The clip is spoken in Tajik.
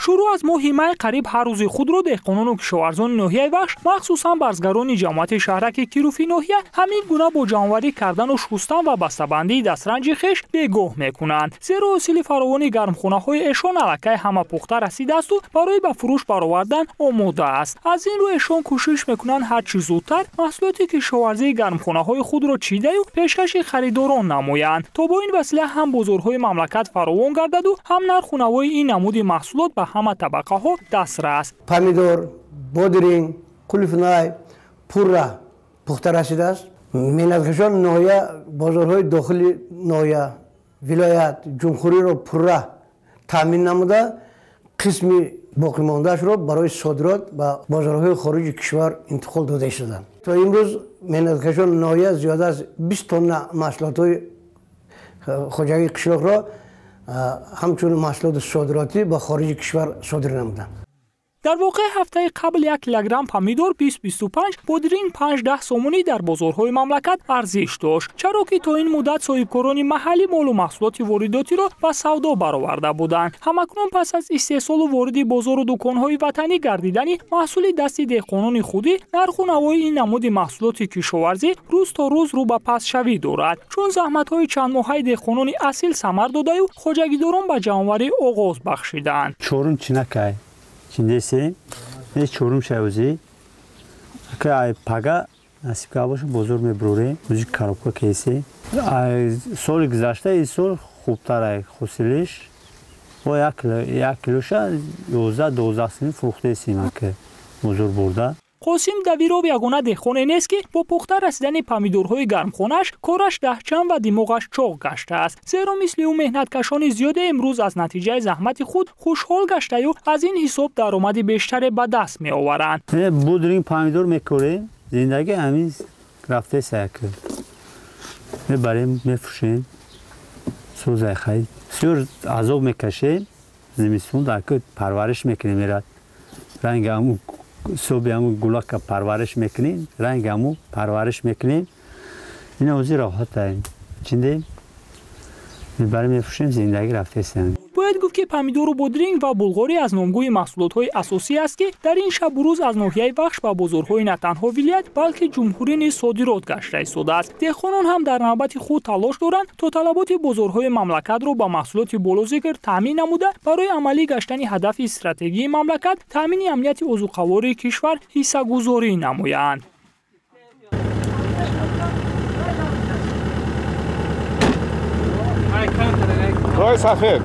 Шурӯъ аз моҳи май қариб ҳар рӯзи худро деҳқонону кишоварзони ноҳияи Вахш, махсусан барзгарони ҷамоати шаҳраки Кируфи ноҳия, ҳамин гуна бо ҷамъоварӣ кардану шустан ва бастабандии дастранҷи хеш бегоҳ мекунанд. Зеро ҳосили фаровони гармхонаҳои эшон аллакай ҳама пухта расидаасту барои ба фурӯш баровардан омода аст. Аз ин рӯ эшон кӯшиш мекунанд ҳарчи зудтар маҳсулоти кишоварзии гармхонаҳои худро чидаю пешкаши харидорон намоянд, то бо ин васила ҳам бозорҳои мамлакат фаровон гардаду ҳам нарху навои ин намуди маҳсулот ба ҳама табақаҳо дастрас. Помидор, бодиринг, кулифнай пурра пухта расидааст. Меҳнаткашон ноҳия бозорҳои дохили ноҳия, вилоят, ҷумҳуриро пурра таъмин намуда, қисми боқимондаашро барои содирот ба бозорҳои хориҷи кишвар интиқол дода шуданд. То имрӯз меҳнаткашон ноҳия зиёда аз 20 тонна маҳсулотҳои хоҷагии қишлоқро ҳамчун маҳсулоти содиротӣ ба хориҷи кишвар содир намуданд. Дар воқеъ ҳафтаи қабл 1 килограмм помидор 20-25, бодиринг 5-10 сомонӣ дар бозорҳои мамлакат арзиш дошт. Чаро ки то ин муддат соҳибкорони маҳаллӣ молу маҳсулоти воридотиро ба савдо бароварда буданд. Ҳамакнун пас аз истеҳсолу вориди бозору дуконҳои ватанӣ гардидани маҳсули дасти деҳқонони худӣ, нарху навои ин намуди маҳсулоти кишоварзӣ рӯз то рӯз рӯ ба пастшавӣ дорад. Чун заҳматҳои чандмоҳаи деҳқонони асил самар додаю хоҷагидорон ба ҷамъоварӣ оғоз бахшиданд. Чорум чинакай чиндесе, не чорум шавзи. Ака ай пага насиб ка боша бозор мебурем, узи коробка кесе. Ай соли гузашта ин сол хубтар ай хосилиш. Бо як килоша 11-12 сомон фурӯхтесем ака бозор бурда. Қосим Давиров ягона деҳқоне нест, ки бо пухта расидани помидорҳои гармхонааш кораш даҳчанд ва димоғаш чоқ гаштааст. Зеро мисли ӯ меҳнаткашони зиёде имрӯз аз натиҷаи заҳмати худ хушҳол гаштаю аз ин ҳисоб даромади бештаре ба даст меоваранд. Бодринг, помидор мекорем, зиндагӣ ҳамин рафтеса як. Мебарем, мефурӯшем, сӯзай харид. Бисёр азоб мекашем, зимистон парвариш мекунем, мерад. Ранги ҳамун соби ҳамун гулака парвариш мекунем, ранги ҳамун парвариш мекунем. Ина ози роҳатаем. Чиндем? Мебарем, мефурӯшем, зиндагӣ рафтесем. Бояд гуфт, ки помидору бодринг ва булғорӣ аз номгӯи маҳсулотҳои асосӣ аст, ки дар ин шабу рӯз аз ноҳияи Вахш ба бозорҳои на танҳо вилоят, балки ҷумҳурӣ низ содирот гашта истодааст. Деҳқонон ҳам дар навбати худ талош доранд, то талаботи бозорҳои мамлакатро ба маҳсулоти болозикр таъмин намуда, барои амалӣ гаштани ҳадафи стратегии мамлакат таъмини амнияти озуқавории кишвар ҳиссагузорӣ намоянд. Рой сафед.